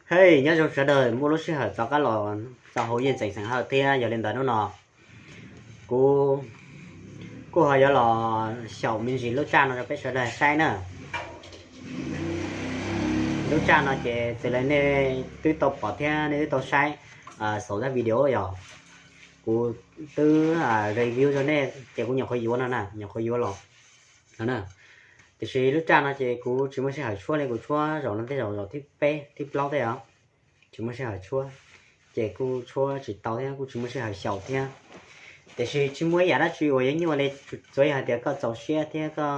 Hej, nyob zoo sawv daws, muaj lub sij hawm rov qab los txog hauv Yeej Tseem Xeem Hawj thiab. Yog li ntawd hnub no kuv kuj ho yuav los xyaum me ntsis lub tsaj no rau peb sawv daws saib na. Lub tsaj no ces txawm li nej twb tau pom thiab nej twb tau saib saum zaj video yog kuv twb review rau nej ces kuv nyuam qhuav yuav no na, nyuam qhuav yuav los no na. Tiam sis lub tsaj no ces kuv tsis muaj sij hawm tshuab li, kuv tshuab zaum no tej zaum zaum thib peb thib plaub tej os, tsis muaj sij hawm tshuab, ces kuj tshuab tsis tau thiab kuj tsis muaj sij hawm xyaum thiab. Tiam sis tsis muaj ib yam dab tsi uas yuav nyuaj li, tsuav yog hais tias koj txaus siab thiab koj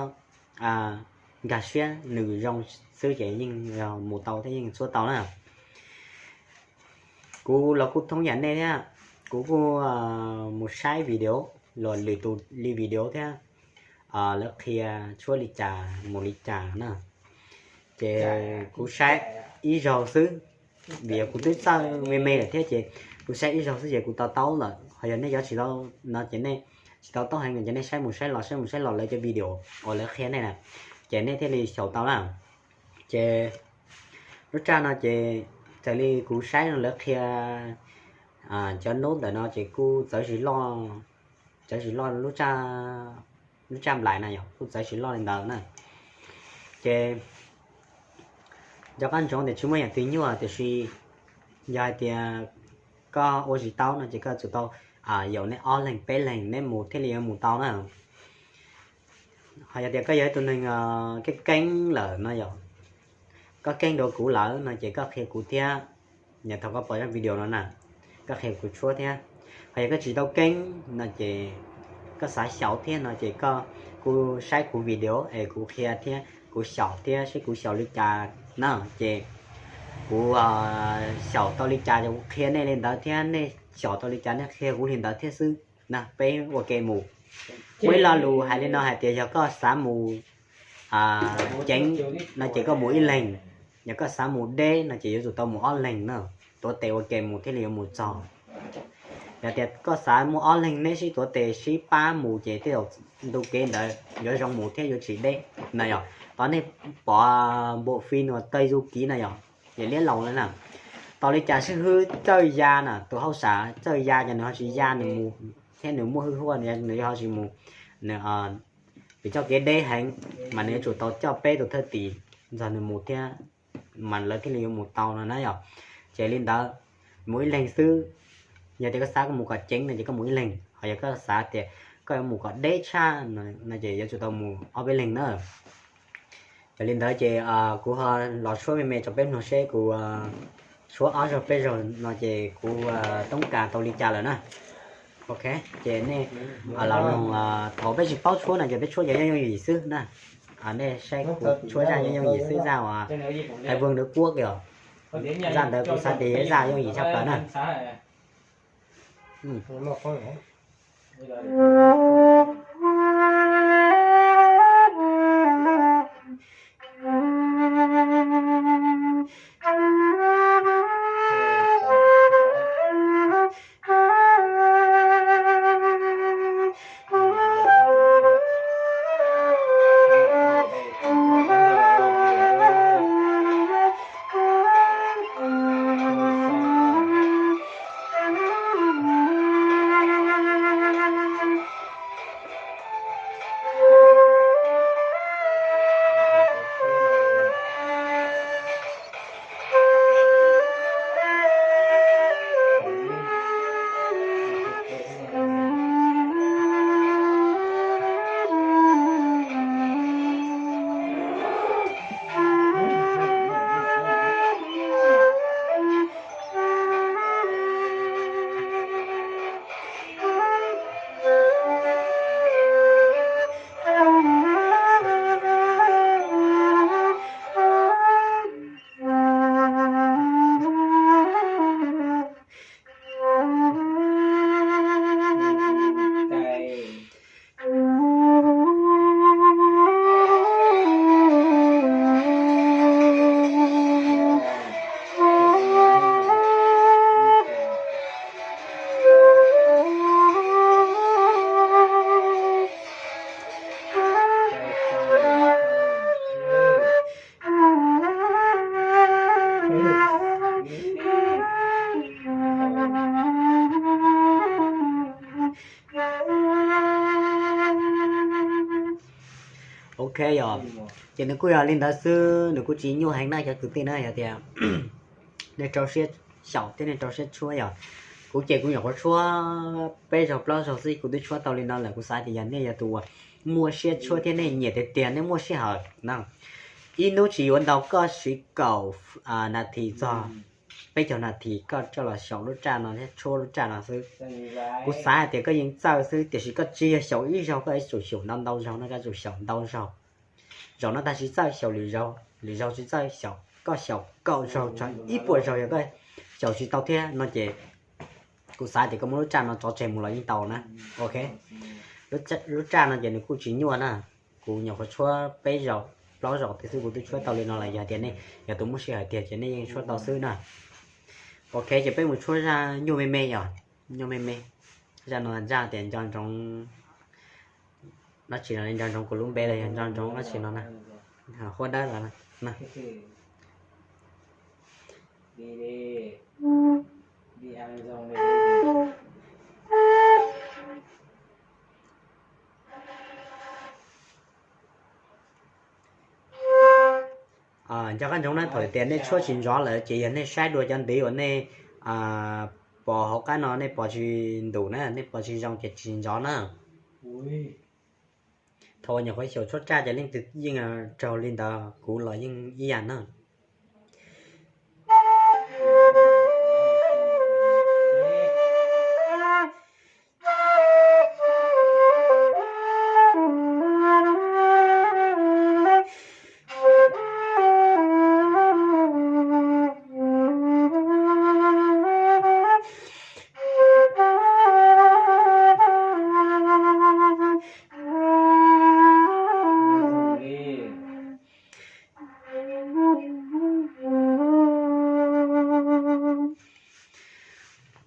nkag siab nws zoo xwb ces yeej mus tau thiab yeej tshuab tau na. Kuv los kuj thoob yam nej thiab, kuv kuj mus saib video los lwm tus li video thiab, lawv qhia tshuab li cas mus li cas na. Ces kuv saib ib zaug xwb, vim kuv twb txawj me me lawm thiab ces kuv saib ib zaug xwb ces kuv to taub lawm. Ho yog nej cov tsis tau no ces nej tsis tau taub heev ces nej saib mus saib los saib mus saib los lawv cov video uas lawv qhia nej na, ces nej thiaj li xyaum tau na. Ces lub tsaj no ces raws li kuv saib no lawv qhia cov nub ntawm no ces kuj txawv zis loj, txawv zis loj lub tsaj nplais na yog kuj txawv zis loj li ntawd na. Ces nco qab ntsoov tias tsis muaj yam twg nyuaj, tiam sis yog hais tias koj ua tsis tau no ces koj tsum tau yaum nej ob leeg peb leeg neb mus thiaj li yuav mus tau na. Ho yog tias koj yog ib tug neeg keeb keeb lawm no yog koj keeb dua kuv lawm no ces koj qhia kuv thiab. Yog thaum koj pom zaj video no na, koj qhia kuv tshuab thiab. Ho yog koj tsis tau keeb no ces koj xav xyaum thiab no ces koj kuj saib kuv video es kuv qhia thiab kuv xyaum thiab seb kuv xyaum li cas na. Ces kuv xyaum tau li cas ces kuv qhia nej li ntawd thiab, nej xyaum tau li cas nej qhia kuv li ntawd thiab xwb na. Peb ua ke mus. Muaj ib lo lus hais li no hais tias yog koj xav mus ceev no ces koj mus ib leeg, yog koj xav mus deb no ces yuav tsum tau mus ob leeg na. Tuav tes ua ke mus thiaj li yuav mus txog. Yog tias koj xav muaj ob leeg neb sib tuav tes sib pab mus ces tej zaum ntu kev ntawd yuav zoo mus thiab yuav tsis deb na. Yog tau nej pom npam fij nua tej zub kiv na yog ces liab laus na. Tau li cas sib hwb txawj ya na, tus hauj sam txawj ya ces nws ho tsis ya nws mus thiab nws muaj hwj huaj nws ho tsis mus, nws vim txoj kev deb heev mas nws yuav tsum tau coj peb tus thwj tim nrog nws mus thiab mas lawv thiaj li yuav mus tau no na yog. Ces li ntawd, mus ib leeg xwb, yog tias koj xav koj mus kom ceev no ces koj mus ib leeg, ho yog koj xav tias koj yuav mus kom deb tshaj no ces yuav tsum tau mus ob peb leeg na. Yog li ntawd ces kuv ho los tshuab me me rau peb mloog seb kuv tshuab ob zaug peb zaug no ces kuv toob kas tau li cas lawm na. Ok, ces nej los mloog, thaum peb tsis paub tshuab no ces peb tshuab cov yooj yooj yim xwb na. Nej saib kuv tshuab zaj yooj yooj yim xwb, zaj uas hais vwg ntawd puab kiag, zaj ntawd kuv xav tias yog zaj yooj yim tshaj plaws na. Yog, ces nws kuj yog li ntawd xwb, nws kuj tsis nyuaj heev na cov kwv tij na. Yog tias nej rau siab xyaum thiab nej rau siab tshuab yog, kuv ces kuv nyuam qhuav tshuab peb zaug plaub zaug xwb kuv twb tshuab tau li no lawm. Kuv xav tias yog nej yog tus uas muaj siab tshuab thiab nej nyiam tiag tiag, nej muaj sij hawm na, ib hnub tsis yuav ntau, koj siv kaum nas this txog peb caug nas this koj coj los xyaum lub raj no thiab tshuab lub raj no xwb. Kuv xav hais tias koj yeej txawj xwb, tiam sis koj tsis yog xyaum ib zaug, koj yuav tsum xyaum ntau ntau zaug no, koj tsum xyaum ntau zaug. Zaum no tag tsis txawj xyaum lwm zaug, lwm zaug tsis txawj xyaum, koj xyaum kaum zaug txog ib puas zaug yog koj xyaum tsis tau thiab no ces kuv xav tias koj muab lub raj no tso tseg mus los yeej tau na. Ok, lub raj no ces nws kuj tsis nyuaj na. Kuv nyuam qhuav tshuab peb zaum plaub zaum tiag xwb kuv twb tshuab tau li no lawm. Yog tias nej yog tus muaj sij hawm tiag ces nej yeej tshuab tau xwb na. Ok, ces peb mus tshuab zaj nyuaj me me yog, nyuaj me me. Zaj no zaj tias nco ntsoov dab tsi no, nco ntsoov kuv lub npe los yog nco ntsoov dab tsi no na, huab dawb los na. Nco qab ntsoov na, thaum tias nej tshuab tsis ntsov lawm ces yog nej saib dua cov ntiv uas nej pos hauv qab no nej pos tsis ntus na, nej pos tsis zoo ces tsis ntsov na. Thaum uas nyuam qhuav xyaum tshuab raj ces leej twg yeej raug li ntawd, kuv los yeej ib yam na.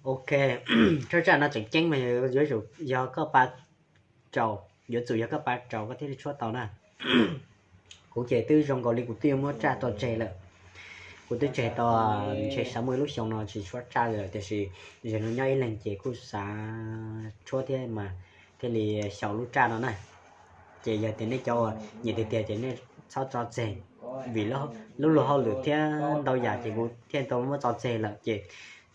Ok, tshuab raj no tseem ceeb mas yuav tsum yog koj pa raus, yuav tsum yog koj pa raus koj thiaj li tshuab tau na. Kuv ces twb zoo nkaus li kuv twb yuav muab raj tso tseg lawm. Kuv twb tseg tau ntshe xya mus ib lub xyoo no tsis tshuab raj lawm, tiam sis zaum no nyob ib leeg ces kuj xav tshuab thiab mas thiaj li xyaum lub raj no na. Ces yog tias nej cov uas nyiam tiag tiag ces nej txhob tso tseg, vim lub luag hauj lwm thiab ntau yam ces kuv thiaj tau muab tso tseg lawm. Ces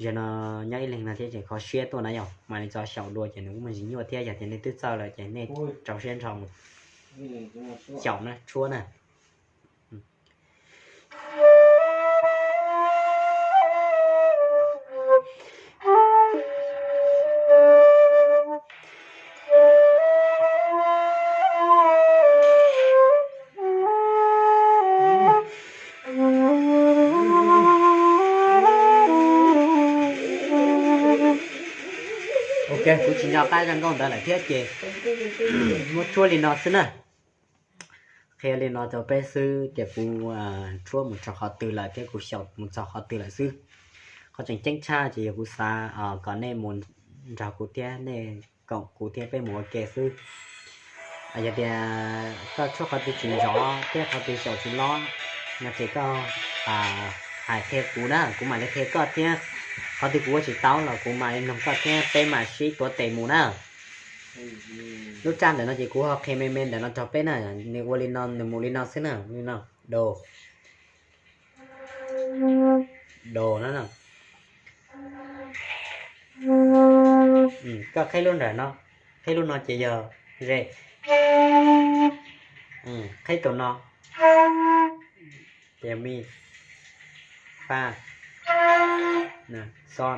zaum no nyob ib leeg no thiab ces kho siab tuaj na yog mam li tso xyaum dua ces nws kuj muaj ntsis nyuaj thiab. Yog tias nej twb txawj lawm ces nej rau siab nrho mus xyaum na, tshuab na. Ok, kuv tsis nco qab zaj nkauj ntawd lawm thiab ces muab tshuab li no xwb na. Qhia li no rau peb xwb ces kuv tshuab mus txog qhov twg lawm thiab kuv xyaum mus txog qhov twg lawm xwb. Qhov tseem ceeb tshaj ces yog kuv xav kom nej mus nrog kuv thiab nej koom kuv thiab peb mus ua ke xwb. Yog tias koj tshuab qhov twg tsis nrov thiab qhov twg xyaum tsis lob no ces koj hais qhia kuv na, kuv mam li qhia koj thiab. Qhov twg kuv ua tsis tau los kuv mam li nug koj thiab peb mam sib tuav tes mus na. Lub raj ntawm no ces kuv ho qhia me me ntawm no rau peb na, nws ua li no, nws mus li no xwb na, li no, do, do no. Koj qhib lub nram no, qhib lub no ces yog re, qhib tus no ces yog mi, fa, xo,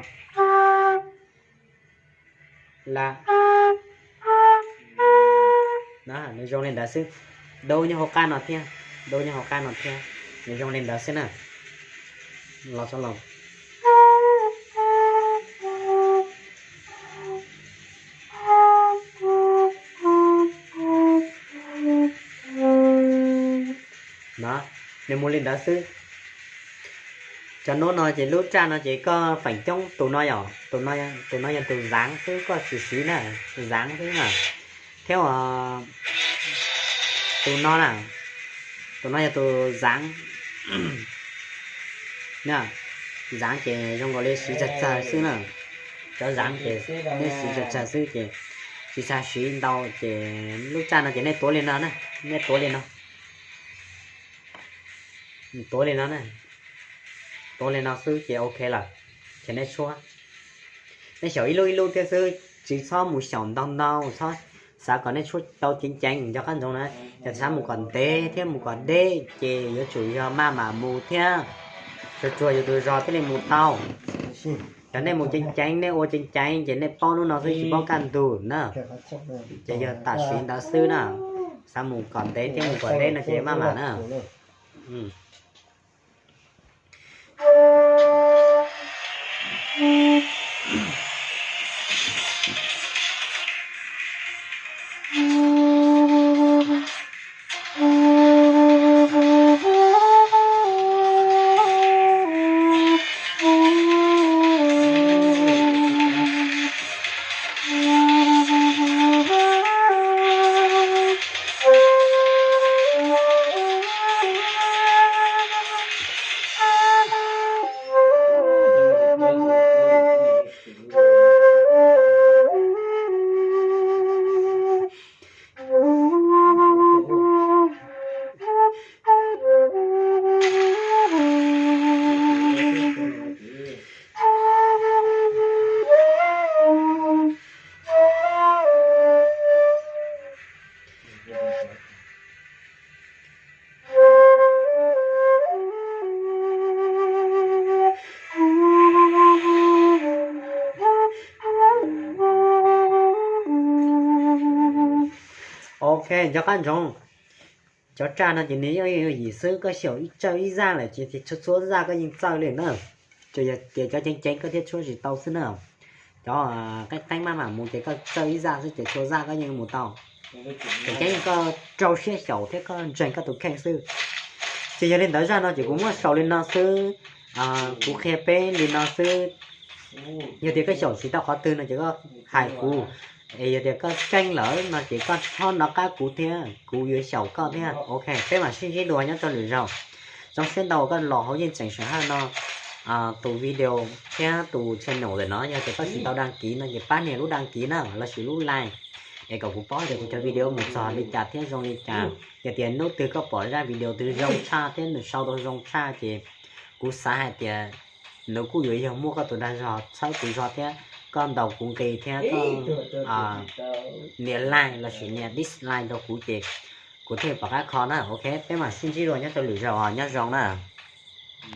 la. Nws zoo li ntawd xwb. Do nyob hauv qab no thiab, do nyob hauv qab no thiab, nws zoo li ntawd xwb na. Los tso los. No, nws mus li ntawd xwb. Cov nub no ces lub raj no ces koj feem coob tus no yom, tus no yog tus zaav xwb, koj siv siv na, zaav xwb na. Thiab tus no na, tus no yog tus zaav. Zaav ces zoo nkaus li siv tsawg tsawg xwb na. Cov zaav ces nej siv tsawg tsawg xwb ces tsis txhaj siv ntau ces lub raj no ces nej tuav li no na, nej tuav li no. Tuav li no, tuav li no xwb ces ok lawm. Ces nej tshuab, nej xyaum ib lub ib lub thiab xwb, tsis txhob mus xyaum ntau ntau, txhob xav kom nej tshuab tau ceev ceev nco qab ntsoov na. Yog xav mus kom ntev thiab mus kom deb ces yuav tsum yog maj mam mus thiab, tsuas tsuas yus tus zog thiaj li mus tau. Yog nej mus ceev ceev, nej ua ceev ceev ces nej paub hnub no xwb tsis paub kaj ntug na. Ces yog tam sim ntawd xwb na. Xav mus kom ntev thiab mus kom deb no ces maj mam na. Ok, nco qab ntsoov. Cov raj no ces nws yeej yim xwb, koj xyaum ib tsawj ib zaj lawm ces txhua txhua zaj koj yeej txawj li na. Tsuas yog tias cov ceev ceev koj thiaj tshuab tsis tau xwb na. Cov qeeb qeeb maj mam mus ces koj tsawj ib zaj xwb ces txhua zaj koj yeej mus tau. Ces ceev koj rau siab xyaum thiab koj ntseeg koj tus kheej xwb. Ces yog li ntawd zaj no ces kuv muab sau li no xwb, kuv qhia peb li no xwb. Yog tias koj xyaum tsis tau qhov twg no ces koj hais kuv, es yog tias koj keej lawm no ces koj txhob nov qab kuv thiab, kuv yuav xyaum koj thiab. Ok, peb mam sib ntsib dua nyob rau lwm zaus. Zoo siab ntau uas koj los hauv Yeej Tseem Seem Hawj no tus video thiab tus channel ntawm no, yog tias koj tsis tau đăng ký no ces pab nias lub đăng ký na lossis lub like, es kom kuv paub tias kuv cov video mus txog li cas thiab zoo li cas. Yog tias hnub twg koj pom zaj video twg zoo tshaj thiab nws sau tau zoo tshaj ces kuv xav hais tias nws kuj yuav yog muaj koj tus dag zog txhawb kuv zog thiab koj ntaus kuv nqi thiab koj nias like lossis nias dislike rau kuv ces kuv thiaj pom qab kho na. Ok, peb mam sib ntsib dua nyob rau lwm zaus, nyob zoo na.